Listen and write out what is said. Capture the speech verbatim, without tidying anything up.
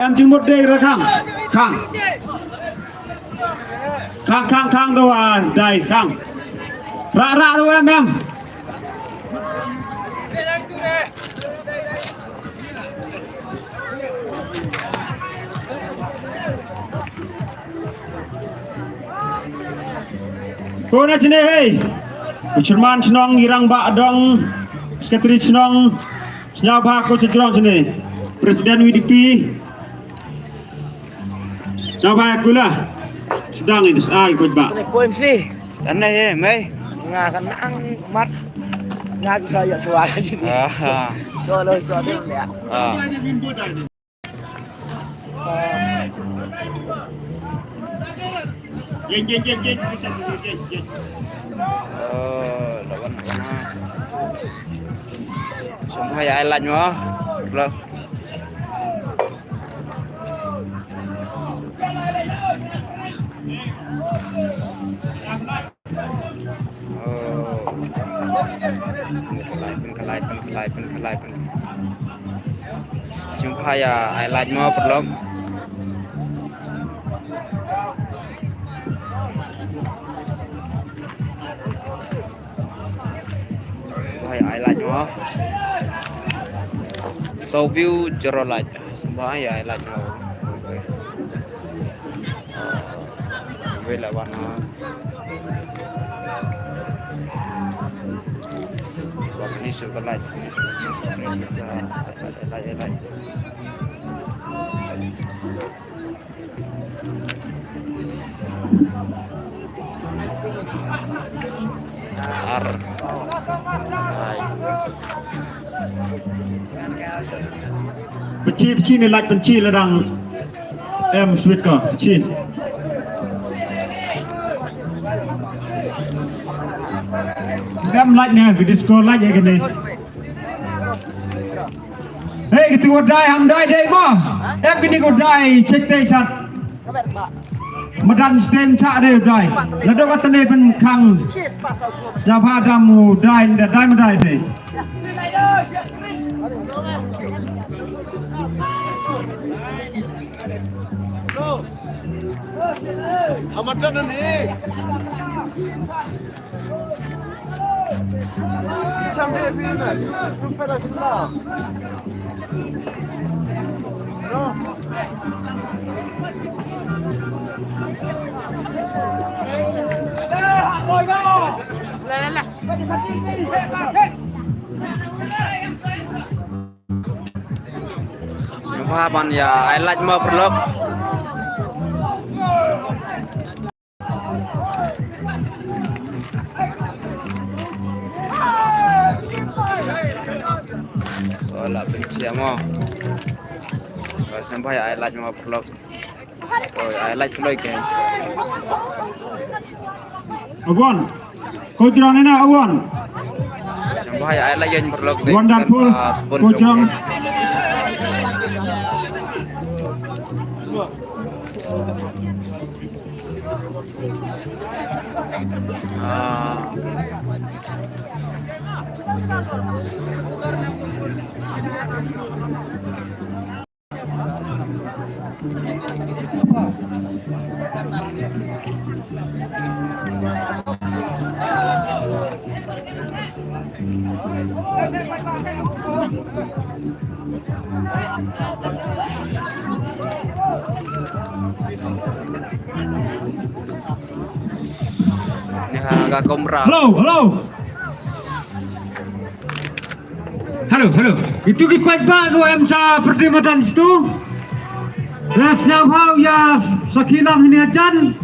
Em jingmut dei ra khang. Khang. Khang, khang, khang, to, ah, dai, khang. Ra, ra, to, em, em. Ko na chine hei. U chairman chnong Irang Ba Dong, secretary chnong, sñiawbha ko chajrong chine. President V D P. Sñiawbha kula. Sdang ini, ai, ko ba. Ko M C. Tane ye, mei. Nga kan ang mat. Nga bisa ya suara sini. Ah. Solo, solo ya. Ah. Oh, lawan, lawan. Sñiawbha ïa ai lait mo. Lo. Oh. Pynkylla, pynkylla, pynkylla, pynkylla, pynkylla. Sñiawbha ïa ai lait mo paralok. Sñiawbha ïa ai lait mo. Saw view zero lait. Sñiawbha ïa ai lait mo. Wei la wan ha. Wan ni su ka lait. Lait, lait, lait. Ar. Ai. Pynchi, pynchi ne lait pynchi la dang. Em sweet ko, chi. Em lait ne, video score lait ïa kane. Hei, kito wa dai, ham dai dei mo. Em kine ko dai, check te chat. Madan sten cha dei dai. Lada wa tane pynkhang. Sñiawbha dam u dai, dai ma dai dei. Sñiawbha ban ïa ai lait mo paralok. Wala pynchiah mo. Sñiawbha ïa ai lait mo paralok. Oi, ai lait kloi ke. Awan. Ko jrong ne na awan. Sñiawbha ïa ai lait ïa paralok. Wan dan pur. Ko jrong. Ah. Hello, hello. Hello, hello. Itu ki paidbah ko em cha pyrdi madan situ. Ras nyam hau ya sakilang ini ajan.